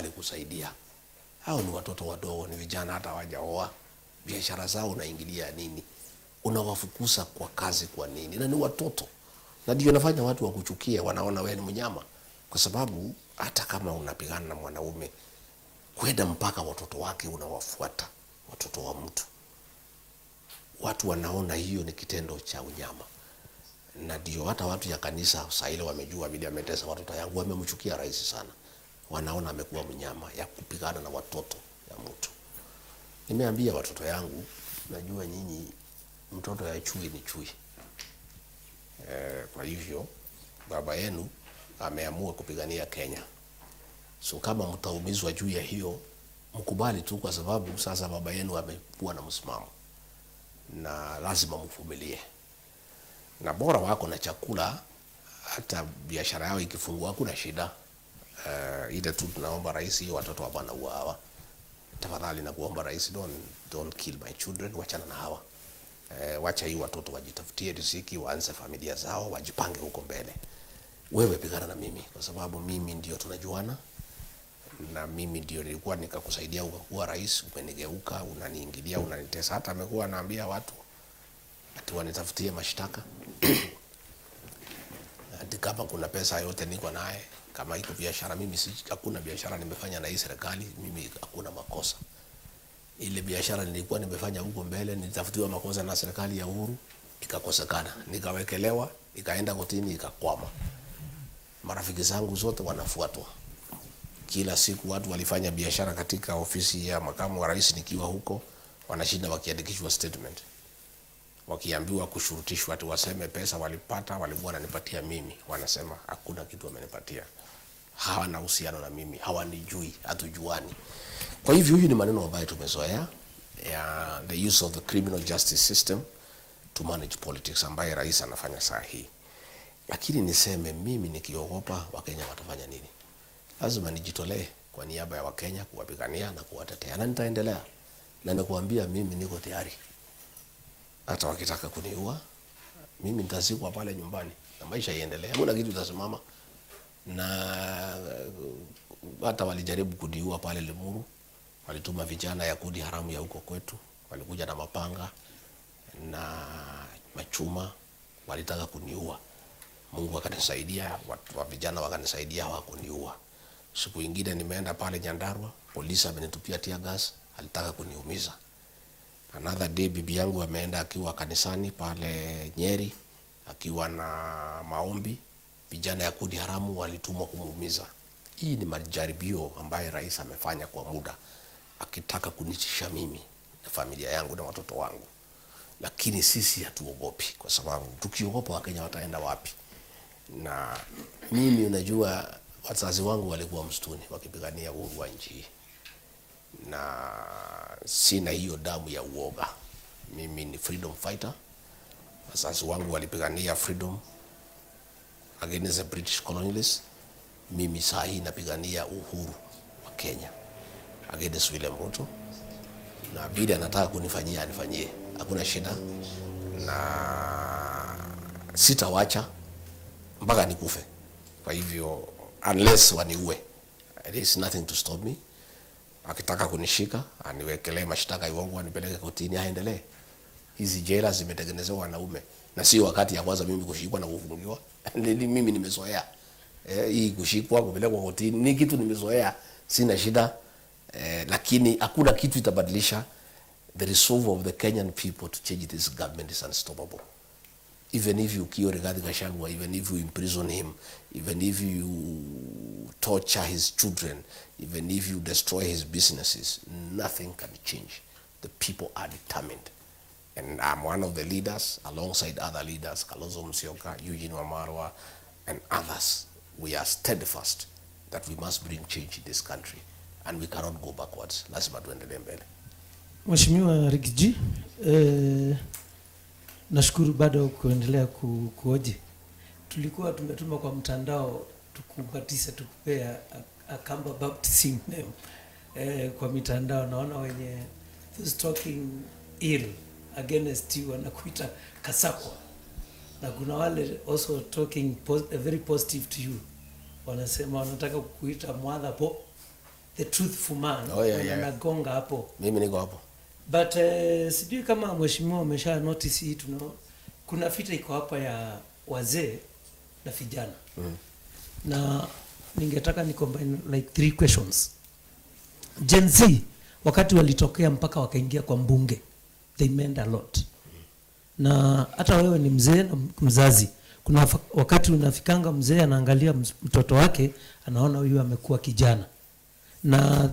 Ukubali kusaidia. Hao ni watoto wadogo, ni vijana, hata hawajaoa. Biashara zao unaingilia nini? Unawafukuza kwa kazi kwa nini? Na ni watoto, na ndio nafanya watu wakuchukie, wanaona wewe ni mnyama, kwa sababu hata kama unapigana na mwanaume kwenda mpaka watoto wake unawafuata, watoto wa mtu, watu wanaona hiyo ni kitendo cha unyama. Na ndio hata watu ya kanisa saa ile wamejua vile ametesa watoto yangu, wamemchukia rais sana, wanaona amekuwa mnyama ya kupigana na watoto ya mtu. Nimeambia watoto yangu, najua nyinyi mtoto ya chui ni chui. Kwa hivyo baba yenu ameamua kupigania Kenya, so kama mtaumizwa juu ya hiyo, mkubali tu, kwa sababu sasa baba yenu amekuwa na msimamo na lazima mvumilie, na bora wako na chakula, hata biashara yao ikifungua hakuna shida. Ile tu tunaomba rais, hiyo watoto hapana uawa. Tafadhali nakuomba rais, don't kill my children, wachana na hawa. Wacha hii watoto wajitafutie riziki, waanze familia zao, wajipange huko mbele. Wewe pigana na mimi kwa sababu mimi ndio tunajuana na mimi ndio nilikuwa nikakusaidia ukakuwa rais, umenigeuka, unaniingilia, unanitesa. Hata amekuwa anaambia watu ati wanitafutie mashtaka ati kama kuna pesa yote niko naye, kama iko biashara mimi si, hakuna biashara nimefanya na hii serikali, mimi hakuna makosa. Ile biashara nilikuwa nimefanya huko mbele, nilitafutiwa makosa na serikali ya Uhuru, ikakosekana, nikawekelewa, ikaenda kotini, ikakwama. Marafiki zangu zote wanafuatwa kila siku. Watu walifanya biashara katika ofisi ya makamu wa rais nikiwa huko, wanashinda wakiandikishwa statement, wakiambiwa kushurutishwa ati waseme pesa walipata walikuwa wananipatia mimi, wanasema hakuna kitu wamenipatia, hawana uhusiano na mimi, hawanijui, hatujuani. Kwa hivyo huyu ni maneno ambayo tumezoea ya the use of the criminal justice system to manage politics ambaye rais anafanya saa hii. Lakini niseme mimi nikiogopa, Wakenya watafanya nini? Lazima nijitolee kwa niaba ya Wakenya kuwapigania na kuwatetea, na nitaendelea, na nakuambia mimi niko tayari. Hata wakitaka kuniua mimi nitazikwa pale nyumbani na maisha iendelee, hakuna kitu itasimama. Na hata walijaribu kuniua pale Limuru, walituma vijana ya kundi haramu ya huko kwetu, walikuja na mapanga na machuma, walitaka kuniua. Mungu akanisaidia, wa vijana wakanisaidia, hawakuniua. Siku ingine nimeenda pale Nyandarua, polisi amenitupia tear gas, alitaka kuniumiza. Another day bibi yangu ameenda akiwa kanisani pale Nyeri akiwa na maombi, vijana ya kundi haramu walitumwa kumuumiza. Hii ni majaribio ambayo rais amefanya kwa muda, akitaka kunitisha mimi na familia yangu na watoto wangu, lakini sisi hatuogopi, kwa sababu tukiogopa Wakenya wataenda wapi? Na mimi unajua, wazazi wangu walikuwa msituni wakipigania uhuru wa nchi hii, na sina hiyo damu ya uoga. Mimi ni freedom fighter. Wazazi wangu walipigania freedom against the British colonialists. Mimi saa hii napigania uhuru wa Kenya against William Ruto, na vile anataka kunifanyia anifanyie, hakuna shida, na sitawacha mpaka nikufe. Kwa hivyo unless waniue, there is nothing to stop me. Akitaka kunishika aniwekelee mashtaka iwongo, anipeleke kotini, aendelee. Hizi jela zimetengenezewa wanaume, na sio wakati ya kwanza mimi kushikwa na kufungiwa. Mimi nimezoea hii kushikwa kupelekwa kotini ni kitu nimezoea, sina shida lakini hakuna kitu itabadilisha the resolve of the Kenyan people to change this government is unstoppable. Even if you kill Rigathi Gachagua, even if you imprison him, even if you torture his children, even if you destroy his businesses, nothing can change. The people are determined. And I'm one of the leaders, alongside other leaders, Kalonzo Musyoka, Eugene Wamalwa, and others. We are steadfast that we must bring change in this country, and we cannot go backwards. Lazima tuendelee mbele. Mheshimiwa Riggy G, nashukuru bado kuendelea kuoji. Tulikuwa tumetuma kwa mtandao tukubatize tukupea a Kamba baptism name kwa mitandao. Naona wenye those talking ill against you wanakuita Kasakwa, na kuna wale also talking very positive to you wanasema wanataka kukuita Mwadha po. the truthful man. Oh, yeah. Anagonga hapo. Mimi niko hapo. But sijui kama mheshimiwa umesha notice hii, kuna vita iko hapa ya wazee na vijana. Na ningetaka ni combine like three questions. Gen Z wakati walitokea mpaka wakaingia kwa mbunge, they meant a lot. Na hata wewe ni mzee na mzazi, kuna wakati unafikanga mzee anaangalia mtoto wake, anaona huyu amekuwa kijana. Na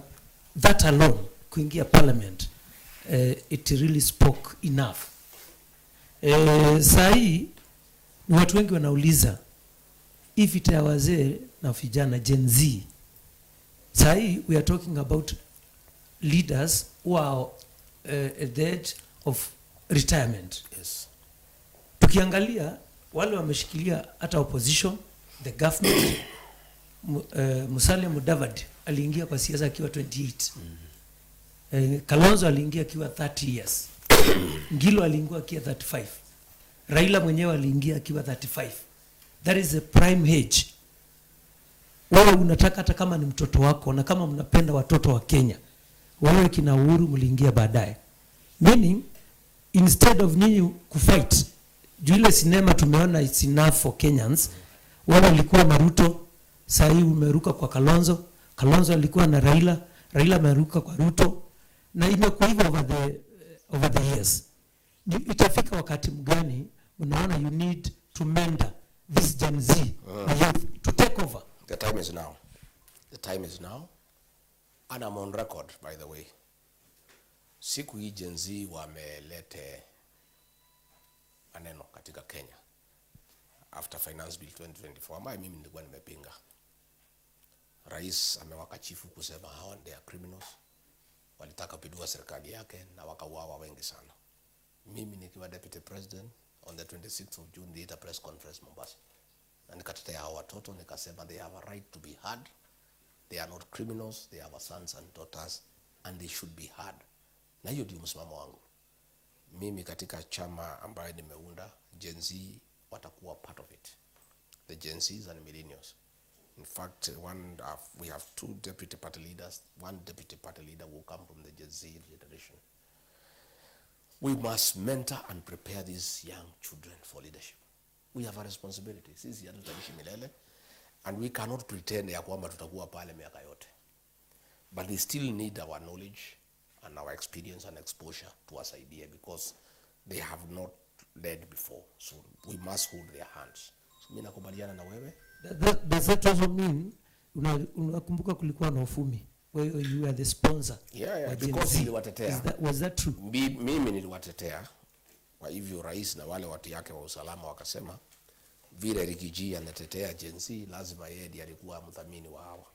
that alone, kuingia parliament, it really spoke enough. Saa hii ni watu wengi wanauliza hii vita ya wazee na vijana, Gen Z. Saa hii we are talking about leaders who are at the edge of retirement. Tukiangalia wale wameshikilia hata opposition, the government, Musalia Mudavadi aliingia kwa siasa akiwa 28. Kalonzo aliingia akiwa 30 years. Ngilu aliingia akiwa 35. Raila mwenyewe aliingia akiwa 35. That is a prime age. Wewe unataka, hata kama ni mtoto wako na kama mnapenda watoto wa Kenya, wewe kina Uhuru mliingia baadaye. Meaning, instead of nyinyi kufight juu ile sinema tumeona, it's enough for Kenyans. Wewe ulikuwa na Ruto, saa hii umeruka kwa Kalonzo. Kalonzo alikuwa na Raila, Raila ameruka kwa Ruto, na imekuwa hivyo over the years. Itafika wakati mgani unaona you need to mentor this Gen Z youth to take over? The time is now. The time is now. And I'm on record, by the way. Siku hii Gen Z wamelete maneno katika Kenya after Finance Bill 2024 ambayo mimi nilikuwa nimepinga. Rais amewakashifu kusema hawa, they are criminals. Walitaka kupindua serikali yake na wakauawa wengi sana. Mimi nikiwa deputy president, on the 26th of June niliita press conference Mombasa na nikatetea hao watoto, nikasema they have a right to be heard. They are not criminals, they are sons and daughters and they should be heard. Na hiyo ndio msimamo wangu. Mimi katika chama ambayo nimeunda, Gen Z watakuwa part of it. The Gen Zs and millennials. In fact, we have two deputy party leaders. One deputy party leader will come from the Gen Z generation. We must mentor and prepare these young children for leadership. We have a responsibility. Sisi hatutaishi milele and we cannot pretend ya kwamba tutakuwa pale miaka yote. But they still need our knowledge and our experience and exposure tuwasaidie because they have not led before. So we must hold their hands. So mimi nakubaliana na wewe. Does that also mean, unakumbuka kulikuwa na uvumi wewe, you are the sponsor Yeah, wa Gen because Z. niliwatetea. Was that true? Mimi niliwatetea. Kwa hivyo rais na wale watu yake wa usalama wakasema vile Riggy G anatetea Gen Z, lazima yeye ndiye alikuwa mdhamini wa hawa.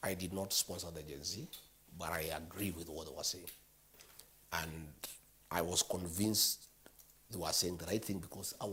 I did not sponsor the Gen Z, but I agree with what they were saying. And I was convinced they were saying the right thing because I